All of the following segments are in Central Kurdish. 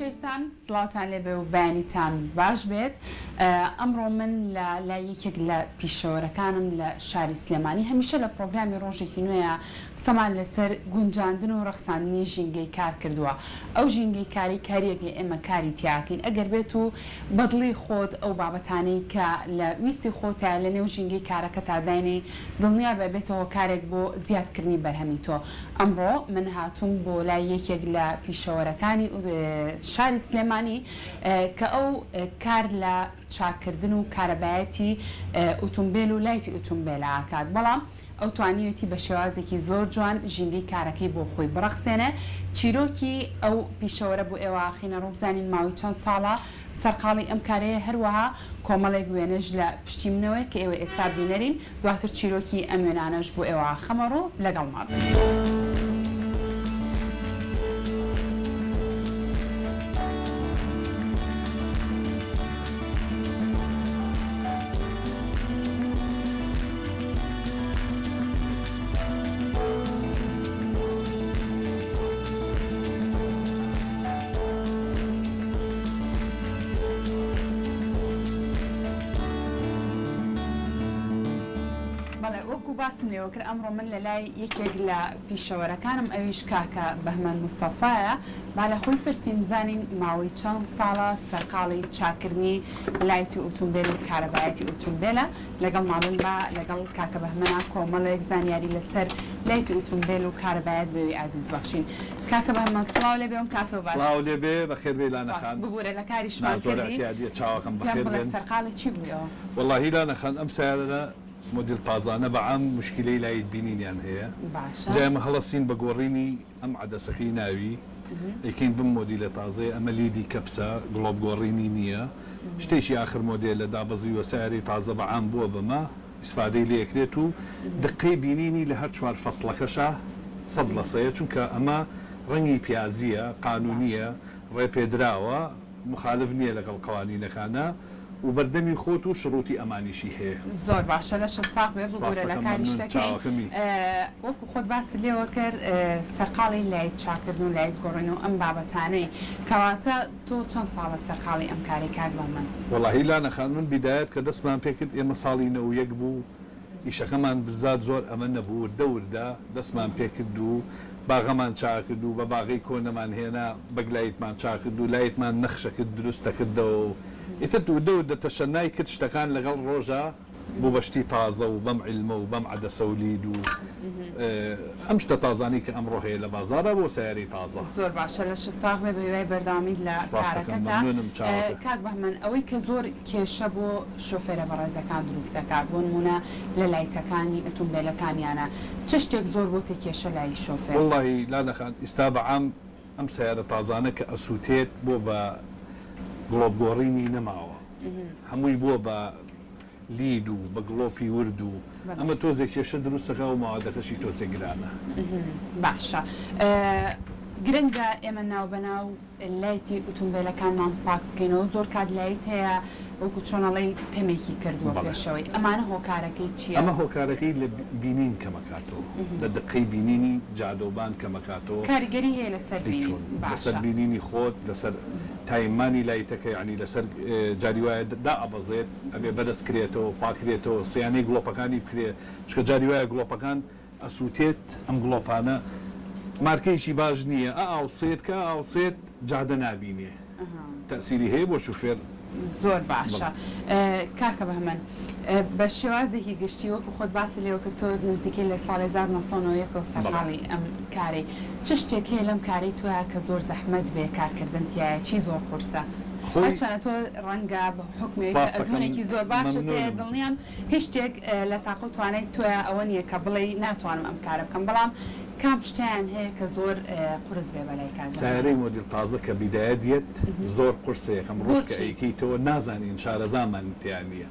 خۆشەویستان سڵاوتان لێبێ و بەیانیتان باش بێت ئەمڕۆ من لە لای یەکێک لە پیشەوەرەکانم لە شاری سلێمانی هەمیشە لە پڕۆگرامی ڕۆژێکی نوێیە قسەمان لەسەر گونجاندن و ڕەخساندنی ژینگەی کار کردووە ئەو ژینگەی کارەی کاریەک لە ئێمە کاری تیاکەین ئەگەر بێت و بەدڵی خۆت ئەو بابەتانەی کە لە ویستی خۆتایە لە نێو ژینگەی کارەکەتا داینێی دڵنیابە ئەبێتە هۆکارێک بۆ زیادکردنی بەرهەمی تۆ. ئەمڕۆ من هاتووم بۆ لای یەکێک لە پیشەوەرەکانی شاری سلێمانی کە ئەو کار لە چاککردن و کارەبایەتی ئوتومبێل و لایتی ئوتومبێلە ئەکات بەڵام ئەو توانیوێتی بە شێوازێکی زۆر جوان ژینگەی کارەکەی بۆ خۆی بڕەخسێنێ. چیرۆکی ئەو پیشەوەرە بۆ ئێوە ئەخەینە ڕوو بزانین ماوەی چەند ساڵە سەرقاڵی ئەم کارەیە هەروەها کۆمەڵێک وێنەش لە پشتی منەوەیە کە ئێوە ئێستا بینەرین دواتر چیرۆکی ئەم وێنانەش بۆ ئێوە ئەخەمە ڕوو لەگەڵما بن. بەڵێ وەکو باسم لێوە کرد ئەمڕۆ من لە لای یەکێک لە پیشەوەرەکانم ئەویش کاکە بەهمەن مستەفایە با لە خۆی پرسین بزانین ماوەی چەند ساڵە سەرقاڵی چاکردنی لایت و ئوتومبێل و کارەبایەتی ئوتومبێلە لەگەڵما بن با لەگەڵ کاکە بەهمەنا کۆمەڵێک زانیاری لەسەر لایت و ئوتومبێل و کارەبایەت بەوی ئازیز بەخشین کاکە بەهمەن سڵاو لێبێ ئەم کاتەو باش. سڵاو لێبێ بەخێر بێی لانە سپاس خان. ببورە لە نا کاریشمان زۆر کردی ئیعتیادیە چاوەکەم پێم بەخێر بڵێ بێن. سەرقاڵی چی بوویەوە؟ وەڵاهی لانە خان ئەم سەیارانە مۆدیل تازانە بە عام موشکیلەی لایت بینینیان هەیە باشە. جا ئێمە هەڵەسین بە گۆڕینی ئەم عەدەسەکەی ناوی ئەیکەین بم مۆدیلە تازەیە ئەمە لیدی کەپسە گڵۆپ گۆڕینی نییە شتێکی ئاخر مۆدێلە دابەزیوە سەیارەی تازە بە عام بووە بەمە ئیسفادەی لێ ئەکرێت و دقەی بینینی لە هەر چوار فەسڵەکەشا سەد لە سەیە چونکە ئەمە ڕەنگی پیازییە قانونییە ڕێپێدراوە موخالف نییە لەگەڵ قەوانینەکانا و بەردەمی خۆت و شڕوتی ئەمانیشی هەیە. زۆر باشە لەشت ساغ بێ سپاست ببورە لە دەکەم کاریش مەمنون دەکەین چاوەکەمی. وەکو خۆت باست لێوە کرد سەرقاڵی لایت چاکردن و لایت گۆڕین و ئەم بابەتانەی کەواتە تۆ چەند ساڵە سەرقاڵی ئەم کارەی کاک بەهمەن؟ وەڵاهی لانە خان من بیدایەت کە دەستمان پێ کرد ئێمە ساڵی 91 بوو ئیشەکەمان بزات زۆر ئەمە نەبوو وردە وردە دەستمان پێ کرد و باغەمان چاکرد و بە باغەی کۆنەمان هێنا بەگ لایتمان چاکرد و لایتمان نەخشەکرد دروست دەکردەوە و ئیتر وردە وردە تەشەنای کرد شتەکان لەگەڵ ڕۆژا بوو بە شتی تازە و بەم عیلمە و بەم عەدەسە و لید و ئەم شتە تازانەی کە ئەمڕۆ هەیە لە بازاڕا بۆ سەیارەی تازە. زۆر باشە لەشت ساغ بێ بەهیوای بەردەوامیت لە سپاست دەکەم کارەکەتا. مەمنونم چاوەکەت. کاک بەهمەن ئەوەی کە زۆر کێشە بۆ شۆفێرە بەڕێزەکان دروست دەکات بۆ نموونە لە لایتەکانی ئوتومبێلەکانیانە چ شتێک زۆر بۆتە کێشە لای شۆفێر؟ وەڵڵاهی لانە خان ئیستا بە عام ئەم سەیارە تازانە کە ئەسوتێت بۆ بە گڵۆپ گۆڕینی نەماوە هەمووی بووە بە لید و بە گڵۆپی ورد و ئەمە تۆزێک کێشە دروست دەکا و مەوادەکەشی تۆزێک گرانە. باشە گرنگە ئێمە ناوبەناو لایتی ئوتومبێلەکانمان پاک بکەینەوە زۆر کات لایت هەیە وەکو چۆن ئەڵێی تەمێکی کردووە بەڵێ. پێشەوەی ئەمانە هۆکارەکەی چییە؟ ئەمە هۆکارەکەی لە بینین کەمەکاتەوە لە دقەی بینینی جادەوبان کەمەکاتەوە. کاریگەری هەیە لەسەر ئەی بینین چۆن لەسەر باشە. بینینی خۆت لەسەر تایممانی لایتەکە یانی لەسەر جاری وایە دائەبەزێت ئەبێ بەرز کرێتەوە پاکرێتەوە سیانەی گڵۆپەکانی بکرێ چونکە جاری وایە گڵۆپەکان ئەسوتێت ئەم گڵۆپانە مارکەیەکی باش نییە ئەئاوسێت کە ئەئاوسێت جادە نابینێ تەئسیری هەیە بۆ شوفێر. زۆر باشە کاکە بەهمەن بە شێوازێکی گشتی وەکو خۆت باست لێوە کرد تۆ نزیکەی لە ساڵی 1991 ەوە سەرقاڵی ئەم کارەی چ شتێک هەیە لەم کارەی تۆیا کە زۆر زەحمەت بێ کارکردن تیایا چی زۆر قورسە هەرچەنە تۆ ڕەنگە بە حوکمی ئەوەی کە ئەزموونێکی زۆر باشت هەیە دڵنیام هیچ شتێک لە تاقە و توانای تۆیا ئەوە نییە کە بڵێی ناتوانم ئەم کارە بکەم، بەڵام کام شتیان هەیە کە زۆر قورس بێ بەلای کاک بەهمەنەوە؟ سەیارەی مۆدیل تازە کە بیدایە دیەت زۆر قورسە یەکەم ڕۆژ کە بۆچی؟ ئەیکەیتەوە نازانین شارەزامان تیا نیە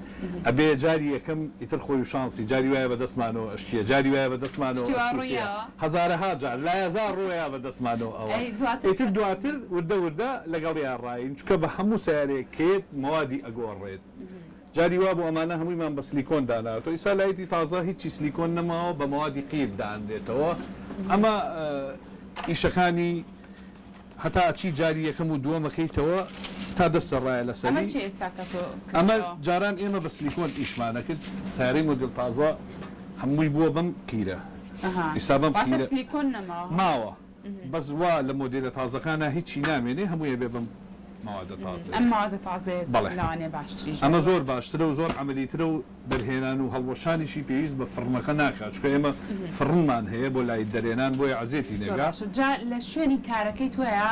ئەبێ جاری یەکەم ئیتر خۆی و شانسی جاری وایە بەدەستمانەوە ئەشکێ جاری وایە بەدەستمانەوە شتی وا ئەسوتێ ڕوویاوە؟ هەزارەها جار لایەزار ڕۆیا بەدەستمانەوە ئەوە ئەی دواتر ئیتر چ؟ دواتر وردە وردە لەگەڵیا ڕاین چونکە بە هەموو سەیارەیەک کە یەت مەوادی ئەگۆڕێت جاری وابوو ئەمانە هەموویمان بە سلیکۆن داناوەتەوە ئیستا لایتی تازە هیچی سلیکۆن نەماوە بە مەوادی قیر دانرێتەوە ئەمە ئیشەکانی. هەتا ئەچی جاری یەکەم و دووەم ئەکەیتەوە تا دەستە ڕایە ئەمە لەسەری. چیە ئێستا کە تۆ ئەمە کردتەوە؟ جاران ئێمە بە سلیکۆن ئیشمان ئەکرد سەیارەی مۆدیل تازە هەمووی بووە بەم قیرە ئەها ئیستا بەم واتە قیرە سلیکۆن نەماوە ها؟ ماوە بەس وا لە مۆدیلە تازەکانا هیچی نامێنێ هەمووی ئەبێ بەم مەوادە تازەیە. ئەم مەوادە تازەیە بەڵێ لەوانەیە باشتریش ئەمە بێت. زۆر باشترە و زۆر عەمەلیترە و دەرهێنان و هەڵوەشانیشی پێویست بە فڕنەکە ناکات چونکە ئێمە فڕنمان هەیە بۆ light دەرێنان بۆیە عەزێتی زۆر نەگا. باشە جا لە شوێنی کارەکەی تۆیا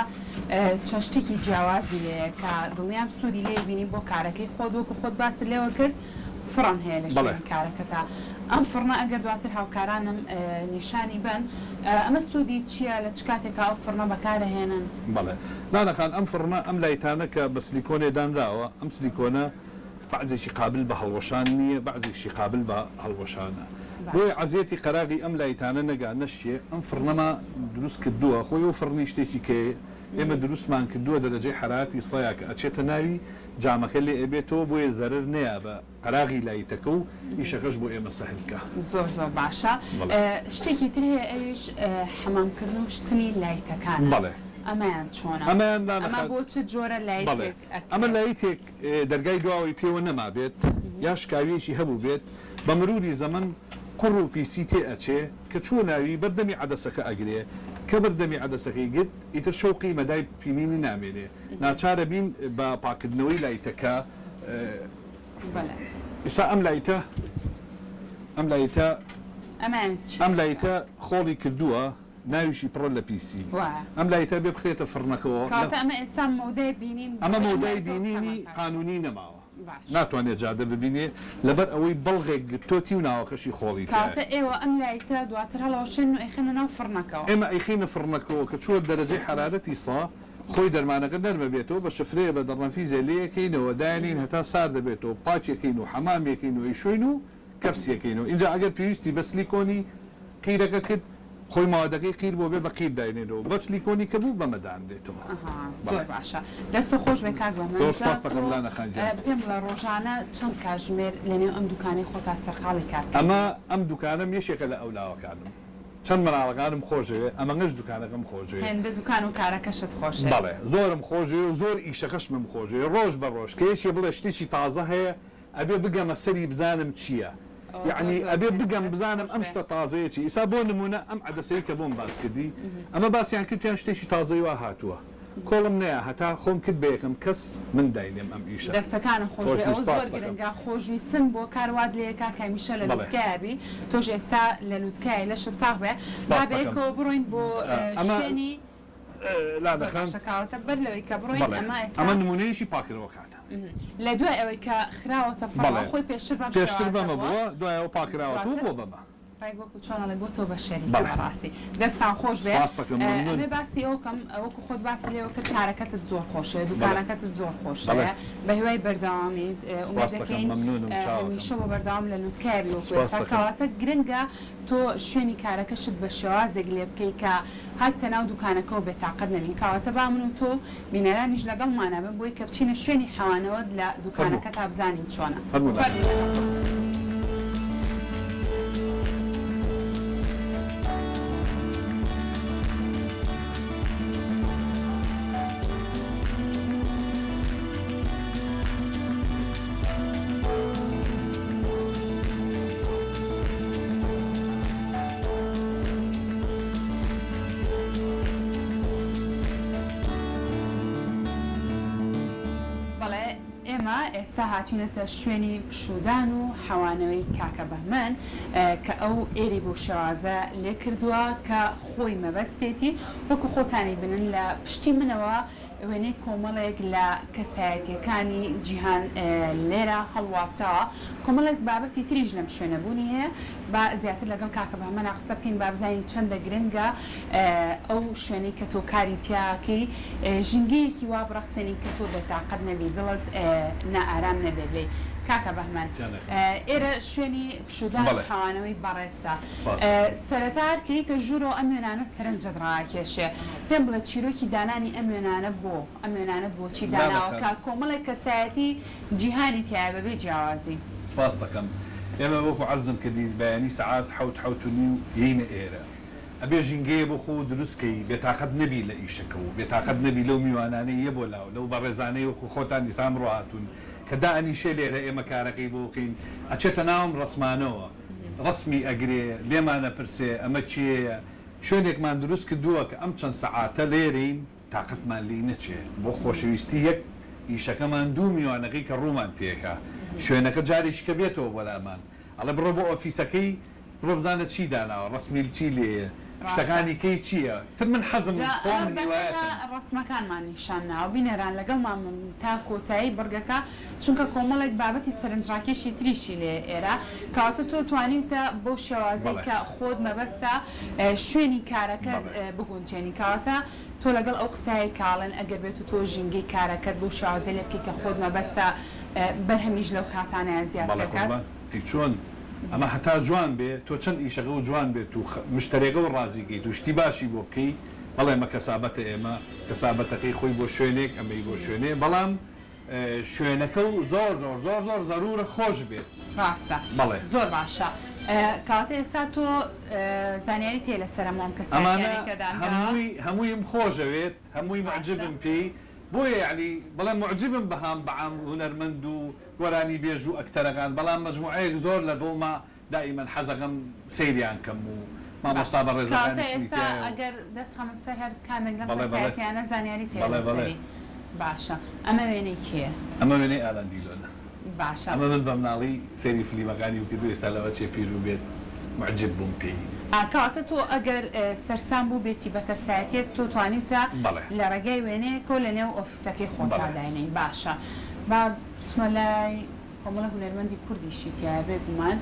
چەند شتێکی جیاوازی لێیە کە دڵنیام سوودی لێی بینی بۆ کارەکەی خۆت وەکو خۆت باست لێوە کرد فڕن هەیە لە بەڵێ. شوێنی کارەکەتا ئەم فڕنە ئەگەر دواتر هاوکارانم نیشانی بەن ئەمە سوودی چییە لە چ کاتێکا ئەو فڕنە بەکارەهێنن؟ بەڵێ لانە خان ئەم فڕنە ئەم light انە کە بە سلیکۆنێ دانراوە ئەم سلیکۆنە بەعزێکی قابل بە هەڵوەشان نییە بەعزێکشی قابل بە هەڵوەشانە بۆیە باشە. عەزیەتی قەراغی ئەم light انە نەگا نەشکێ ئەم فڕنەما دروست کردووە خۆی ئەو فڕنی شتێکی کەیە ئێمە دروستمان کردووە دەرەجەی حەراتی سەیا کە ئەچێتە ناوی جامەکە لێ ئەبێتەوە بۆیە زەرەر نەیا بە قەراغی light ەکە و ئیشەکەش بۆ ئێمە سەهل کا. زۆر زۆر باشە بەڵێ. شتێکی تر هەیە ئەویش حەمام کردن و شتنی light ەکانە بەڵێ. ئەمەیان چۆنە؟ ئەمەیان لانە ئەمە خان بۆ چ جۆرە بەڵێ light ێک ئەمە ئەکرێت؟ light ێک دەرگای دواوەی پێوە نەمابێت یا شکاویەکی هەبووبێت بە مروری زەمەن قوڕ و پیسی تێ ئەچێ کە چووە ناوی بەر دەمی عەدەسەکە ئەگرێ کە بەر دەمی عەدەسەکەی گرت ئیتر شەوقی مەدای پینینی نامێنێ ناچارە بین بە پاکردنەوەی light ەکە ئیستا ئەم light ە ئەم light ە ئەم light ە خۆڵی کردووە ناویشی پڕە لە پیسی ئەم light ە بێ بخرێتە فڕنەکەوە. کەواتە ئەمە ئێستا مەودای بینین ئەمە مەودای بینینی قانونی نەماوە ناتوانێت جادە ببینێ لەبەر ئەوەی بەڵغێک گرتۆتی و ناوەکەشی خۆڵی تیایە. کەواتە ئێوە ئەم light ە دواتر هەڵەوەشێنن و ئەیخەنە ناو فڕنەکەوە. ئێمە ئەیخەینە فڕنەکەوە کە چووە دەرەجەی حەرارەتی سە خۆی دەرمانەکە نەرمە بێتەوە بە شفرەیە بە دەڕنەفیزێ لێیەکەینەوە دایەنێین هەتا سارد دەبێتەوە پاکیەکەین و حەمامیەکەین و ئەیشۆین و کەپسیەکەینەوە ئینجا ئەگەر پێویستی بە سلیکۆنی قیرەکە کرد خۆی مەوادەکەی قیر بۆ بێ بە قیر داینێنەوە بە سلیکۆنی کە بوو بەمە دانرێتەوە. ئەها بەڵێ. زۆر باشە دەستت خۆش بێ کاک بەهمەن زۆر جا سپاست تۆ دەکەم لانە خان گیان. پێم بڵێ ڕۆژانە چەند کاژمێر لەنێو ئەم دوکانەی خۆتا سەرقاڵی کارکردنی؟ ئەمە ئەم دوکانەم یەکێکە لە ئەولاوەکانم چەند مناڵەکانم خۆشەوێ ئەمەنگەش دوکانەکەم خۆشەوێ. هێندە دوکان و کارەکەشت خۆشەوێ. بەڵێ زۆرم خۆشەوێ و زۆر ئیشەکەشمم خۆشەوێ ڕۆژ بە ڕۆژ کە یەکێ بڵێ شتێکی تازە هەیە ئەبێ بگەمە سەری بزانم چیە یەعنی ئەبێ بگەم بزانم ئەم شتە تازەیە چی ئیستا بۆ نمونە ئەم عەدەسەی کە بۆم باس کردی ئەمە باسیان کرد پێیان شتێکی تازەی وا هاتووە کۆڵم نەیا هەتا خۆم کرد بە یەکەم کەس من داینێم ئەم ئیشە. دەستەکانت خۆش بێ ئەوە زۆر گرنگە خۆشویستن بۆ کار وات لێکا کە هەمیشە لە لوتکەیا بی تۆش ئێستا لە لوتکەیای لەشت ساغ بێ با بەیەکەوە بڕۆین بۆ شوێنی لانە زۆر خان. باشە کاوەتە بەر لەوەی کە بڕۆین بەڵێ ئەمە ئێستا ئەمە نموونەیەکی پاککردنەوەکانە. لە دوای ئەوەی کە خراوەتە فڕنەوە بەڵێ خۆی پێشتر بەم پێشتر شێوازە بەمە بووە بووە دوایەوە پاکراوەتەوە دواتر بووە بەمە. ڕێک وەکو چۆن ئەڵێ بۆ تۆ بە شەریکە بەڵێ. بەڕاستی دەستان خۆش بێ سپاست دەکەم مەمنون. ئەمێ باسی ئەوە کەم وەکو خۆت باست لێوە کرد کارەکەتت زۆر خۆشەوێ بەڵێ. دوکانەکەتت زۆر بەڵێ. خۆشەوێ بە هیوای بەردەوامیت ئومێد سپاست دەکەم دەکەین مەمنونم چاوەکەم. هەمیشە بۆ بەردەوام لە لوتکەیا بی وەکو سپاست ئێستا دەکەم. کەواتە گرنگە تۆ شوێنی کارەکەشت بە شێوازێک لێ بکەی کە هاتیتە ناو دوکانەکەوە بێتاقەت نەبین کەواتە با من و تۆ و بینەرانیش لەگەڵمانا بن بۆی کە بچینە شوێنی حەوانەوەت لە فەرموو. دوکانەکەتا بزانین چۆنە. فەرموو لانە. فەرموو. بەڵێ ئێمە ئێستا هاتوینەتە شوێنی پشوودان و حەوانەوەی کاکە بەهمەن کە ئەو ئێری بەو شێوازە لێ کردووە کە خۆی مەبەستێتی وەکو خۆتانی بنن لە پشتی منەوە وێنەی کۆمەڵێک لە کەسایەتییەکانی جیهان لێرە هەڵواسراوە، کۆمەڵێک بابەتی تریش لەم شوێنە بوونی هەیە، با زیاتر لەگەڵ کاکە بەهمەنا قسە بکەین با بزانین چەندە گرنگە ئەو شوێنەی کە تۆ کاری تیاکەی ژینگەیەکی وا بڕەخسێنی کە تۆ بێتاقەت نەبی دڵت نائارام نەبێت لێی. کاکە بەهمەن ئێرە شوێنی پشوودان و حەوانەوەی بەڕێزتە، سەرەتا هەر کە یەیتە ژوورەوە ئەم وێنانە سەرنجت ڕاکێشێ، پێم بڵێ چیرۆکی دانانی ئەم وێنانە بۆ؟ ئەم وێنانەت بۆچی داناوە کە کۆمەڵێک کەسایەتی جیهانی تیایە بەبێ جیاوازی؟ سپاست دەکەم. ئێمە وەکو عەرزم کردی بەیانی سەعات حەوت حەوت و نیو یەینە ئێرە. ئەبێ ژینگەیە بۆ خۆو دروست کەی بێتاقەت نەبی لە ئیشەکەو بێتاقەت نەبی لەو میوانانەی یە بۆ لاو لەو بەڕێزانەی وەکو خۆتان دیسان ئەمڕۆ هاتوون کە دائەنیشێ لێرە ئێمە کارەکەی بۆ بکەین ئەچێتە ناو ئەم ڕەسمانەوە ڕەسمی ئەگرێ لێمان ئەپرسێ ئەمە کێیە شوێنێکمان دروست کردووە کە ئەم چەند سەعاتە لێرەین تاقەتمان لێی نەچێ بۆ خۆشەویستی یەک ئیشەکەمان دوو میوانەکەی کە ڕوومان تێکا شوێنەکە جارێکی کە بێتەوە بۆ لامان ئەڵێ بڕۆ بۆ ئۆفیسەکەی بڕۆ بزانە چی داناوە ڕەسمیل چی لێیە ڕاستە. شتەکانی کەی چییە تر من حەزم جا خۆم ئەمە بەندە هیوایەتم. ڕەسمەکانمان نیشان ناوە بینەران لەگەڵمان بن تا کۆتایی بڕگەکە چونکە کۆمەڵێک بابەتی سەرنجڕاکێشی تریشی لێیە ئێرە کەواتە تۆ توانیوتە بەو شێوازەی بەڵێ. کە خۆت مەبەستە شوێنی کارەکەت بەڵێ. بگونجێنی کەواتە تۆ لەگەڵ ئەو قسایەی کاڵێن ئەگەر بێتو تۆ ژینگەی کارەکەت بەو شێوازەی لێ بکەی کە خۆت مەبەستە بەرهەمیش لەو کاتانەیا زیاتر بەڵێ ئەکات. قوربان ئەی چۆن ئەمە هەتا جوان بێ تۆ چەند ئیشەکە و جوان بێت و مشتەرێکە و ڕازی کەیت و شتی باشی بۆ بکەی بەڵێ ئەمە کەسابەتە ئێمە کەسابەتەکەی خۆی بۆ شوێنێک ئەمەی بۆ شوێنێ بەڵام شوێنەکە و زۆر زۆر زۆر زۆر زەرورە خۆش بێت. ڕاستە بەڵێ. زۆر باشە کەواتە ئێستا تۆ زانیاریت هەیە لەسەر هەموو ئەم ئەمانە کەسایەتیانەی کە دانراوە؟ هەمووی هەموویم خۆشەوێت هەمووی باشە. موعجبم پێی بۆیە یەعنی بڵێم موعجبم بەهام بەعام هونەرمەند و گۆرانی بێژ و ئەکتەرەکان بەڵام مەجموعەیەک زۆر لە دڵما دائیمەن حەزەکەم سەیریان کەم و مامۆستا باش کەواتە بەڕێزەکانیشمی ئێستا تیایە و. ئەگەر دەست خەمە سەر هەر کامێک لەم بەڵێ بەڵێ کەسایەتیانە زانیاریت هەیە بەڵێ بەڵێ. لەسەری باشە ئەمە وێنەی کێیە؟ ئەمە وێنەی ئالان دیلۆنە. باشە. ئەمە من بە مناڵی سەیری فلیمەکانیم کردووە ئێستا لەوە چێ پیر بووبێت موعجیب بووم پێی. ئا کەواتە تۆ ئەگەر سەرسام بووبێتی بە کەسایەتیەک تۆ توانیوتە بەڵێ. لە ڕێگای وێنەیەکەوە لە نێو ئۆفیسەکەی خۆتا بەڵێ. داینێی باشە با بچمە لای کۆمەڵە هونەرمەندی کوردیشی تیایە بێ گومان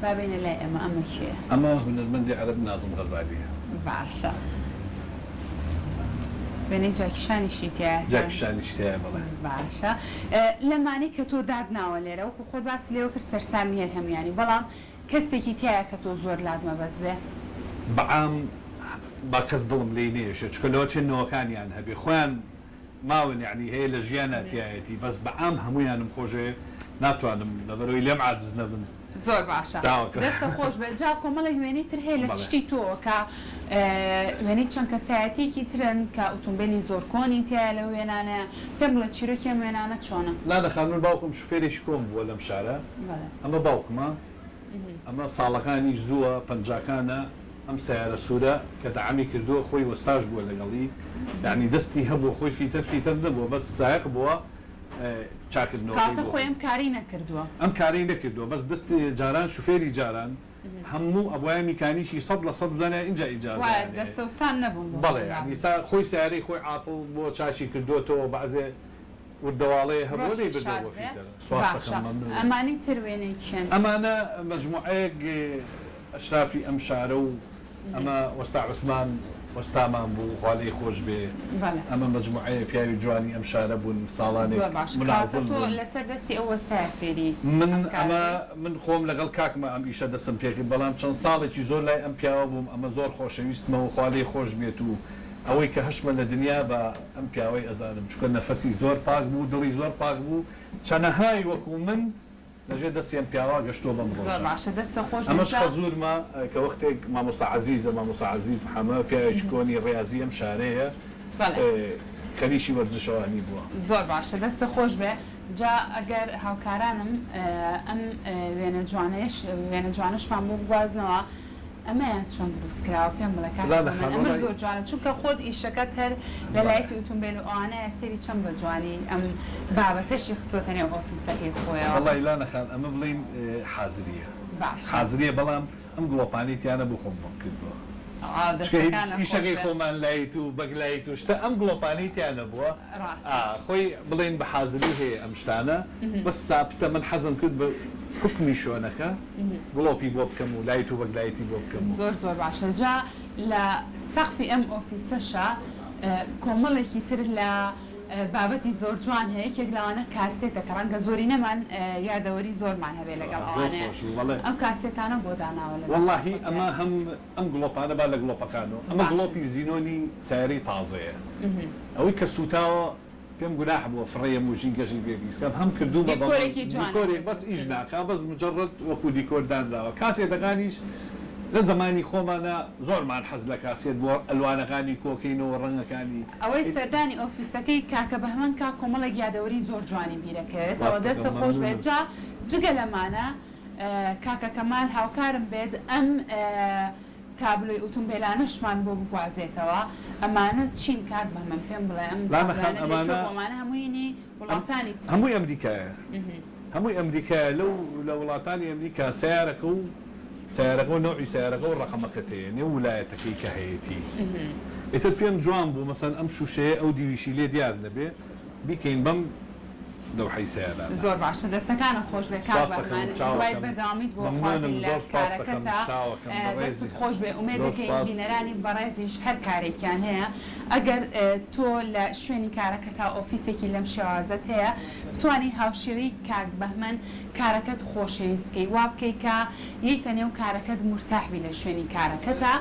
با بێینە لای ئەمە ئەمە کێیە؟ ئەمە هونەرمەندی عەرەب نازم غەزالیە. باشە وێنەی جاکیشانیشی تیایە کە؟ جاکیشانیشی تیایە بەڵێ. باشە لەمانەی کە تۆ داتناوە لێرە وەکو خۆت باست لێوە کرد سەرسامی هەر هەموویانی بەڵام کەسێکی تیایە کە تۆ زۆر لات مەبەست بێ؟ بەعام با کەس دڵم لێی نەیەشێ چونکە لەوەچێ نەوەکانیان هەبێ خۆیان ماون یەعنی هەیە لە ژیانا تیایەتی بەس بە عام هەموویانم خۆشەوێ ناتوانم لەبەرئەوەی لێم عاجز نەبن. زۆر باشە چاوەکە. دەستت خۆش بێت جا کۆمەڵێک وێنەی تر هەیە لە بەڵێ. پشتی تۆوە کە وێنەی چەند کەسایەتیەکی ترن کە ئوتومبێلی زۆر کۆنی تیایە لەو وێنانەیە پێم بڵێ چیرۆکی ئەم وێنانە چۆنە؟ لانە خان من باوکم شوفێرێکی کۆن بووە لەم شارە بەڵێ. ئەمە باوکمە ئەمە ساڵەکانی زووە پەنجاکانە ئەم سەیارە سوورە کە دەعمی کردووە خۆی وەستاش بووە لەگەڵی یانی دەستی هەبووە خۆی فیتەر فیتەر نەبووە بەس سایەق بووە چاکردنەوەکەی کەواتە بۆ خۆی ئەم کارەی نەکردووە. ئەم کارەی نەکردووە بەس دەستی جاران شوفێری جاران هەموو ئەبوایە میکانیکی 100% بزانایە ئینجا وایە ئیجازەیان هەیە. دەستەوسان نەبوون بۆ بەڵێ ئەم یانی بابەتە. سا خۆی سەیارەی خۆی عاتڵ بووە چاکی کردووەتەوە بەعزێ وردەواڵەیە هەبووە ڕۆحی نەیبردەوە شاد بۆ بێ. فیتەر. سپاست باشە دەکەم مەمنوونم. ئەمانەی تر وێنەی کێن؟ ئەمانە مەجموعەیەک ئەشرافی ئەم شارە و ئەمە وەستا عوسمان وەستامان بوو خوا لێی خۆش بێ بەڵێ. ئەمە مەجموعەیە پیاوی جوانی ئەم شارە بوون ساڵانێک زۆر باشە کەواتە منازل تۆ بوون. لەسەر دەستی ئەو وەستایە فێری من ئەم کارە ئەمە بووی؟ من خۆم لەگەڵ کاکمە ئەم ئیشە دەستم پێ کرد بەڵام چەند ساڵێکی زۆر لای ئەم پیاوە بووم ئەمە زۆر خۆشەویستمە و خوا لێی خۆش بێت و ئەوەی کە هەشمە لە دنیا بە ئەم پیاوەی ئەزانم چونکە نەفەسی زۆر پاک بوو دڵی زۆر پاک بوو چەنەهای وەکو من لەژێر دەستی ئەم پیاوە گەشتووە بەم زۆر ڕۆژە. باشە دەستت خۆش بێت ئەمەش جا. خەزوورمە کە وەختێک مامۆستا عەزیزە، مامۆستا عەزیز حەمە، پیاوێکی کۆنی ڕیازی ئەم شارەیە، بەڵێ. خەریکی وەرزشەوانی بووە. زۆر باشە دەستت خۆش بێ جا ئەگەر هاوکارانم ئەم وێنە جوانەیەش وێنە جوانەشمان بۆ بگوازنەوە ئەمەیان چۆن دروست کراوە پێم بڵێ کاک لانە هۆمەن خان ئەمەش وەڵای زۆر جوانە چونکە خۆت ئیشەکەت هەر لە بەڵێ. لایتی ئوتومبێل و ئەوانەیە سەیری چەند بە جوانی ئەم بابەتەشی خستۆتە نێو ئۆفیسەکەی خۆیەوە. وەڵای لانە خان ئەمە بڵێین حازریە باشە. حازریە بەڵام ئەم گڵۆپانەی تیا نەبوو خۆم بۆم کردووە ئا چونکە هیچ دەستەکانت خۆش ئیشەکەی بێ. خۆمان light و backlight و شتە ئەم گڵۆپانەی تیا نەبووە ڕاستە. ئا خۆی بڵێین بە حازری هەیە ئەم شتانە بەس سابتە من حەزم کرد بە حوکمی شوێنەکە گڵۆپی بۆ بکەم و light و backlight ی بۆ بکەم و. زۆر زۆر باشە جا لە سەقفی ئەم ئۆفیسەشا کۆمەڵێکی تر لە بابەتی زۆر جوان هەیە یەکێک لەوانە کاسێتە کە ڕەنگە زۆرینەمان یادەوەری زۆرمان هەبێ لەگەڵ زۆر ئەوانەیە خۆش بوو بەڵێ. ئەم کاسێتانە بۆ داناوە لە ناو وەڵاهی سەقفەکەیا؟ ئەمە هەم ئەم گڵۆپانە با لە گڵۆپەکانەوە ئەمە باشە. گڵۆپی زینۆنی سەیارەی تازەیە ئەوەی کە سووتاوە پێم گوناح بووە فڕێیەم و ژینگەشی پێ پیس کەم هەم کردوومە بە دیکۆرێکی جوانە دیکۆرێک بەس ئیش دروست کردووە. ناکا بەس مجەڕەد وەکوو دیکۆر دانراوە کاسێتەکانیش. لە زەمانی خۆمانا زۆرمان حەز لە کاسێت بووە ئەلوانەکانی کۆکەینەوە ڕەنگەکانی. ئەوەی سەردانی ئۆفیسەکەی کاکە بەهمەن کا کۆمەڵێک یادەوەری زۆر جوانی بیرەکەوێتەوە سپاست دەستت دەکەم خۆش بێت مەمنونم. جا جگە لەمانە کاکە کەمال هاوکارم بێت ئەم تابلۆی ئوتومبێلانەشمان بۆ بگوازێتەوە ئەمانە چین کاک بەهمەن پێم بڵێ ئەم لانە خان تابلۆیانە لە کوێ ئەمانە بوو ئەمانە هەمووینی وڵاتانی ترن. هەمووی ئەمریکایە هەمووی ئەمریکایە لەو لە وڵاتانی ئەمریکا سەیارەکە و سەیارەکە و نەوعی سەیارەکە و ڕەقەمەکەت هەیە نێو ولایەتەکەی کە هەیەتی ئیتر پێم جوان بوو مەسەن ئەم شوشەیە ئەو دیویشی لێ دیار نەبێ بیکەین بەم لەوحەی سەیارانە. زۆر باشە دەستەکانت خۆش بێ کاک سپاست دەکەم بەهمەن هیوای چاوەکەم بەردەوامیت بۆ مەمنونم خوازین لە زۆر سپاست دەکەم کارەکەتا چاوەکەم دەستت بەڕێزی خۆش بێ ئومێد زۆر دەکەین سپاس. بینەرانی بەڕێزیش هەر کارێکیان هەیە ئەگەر تۆ لە شوێنی کارەکەتا ئۆفیسێکی لەم شێوازەت هەیە بتوانی هاوشێوەی کاک بەهمەن کارەکەت خۆشەویست بکەی وا بکەی کە یەیتە نێو کارەکەت مورتاح بی لە شوێنی کارەکەتا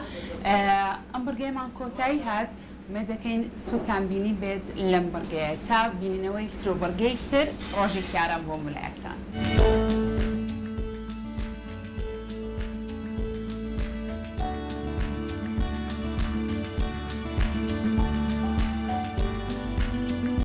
ئەم بڕگەیەمان کۆتایی هات ئومێد دەکەین سوودتان بینی بێت لەم بڕگەیە تا بینینەوەیەکی تر و بڕگەیەکی تر ڕۆژێکی ئارام بۆ هەموو لایەکتان.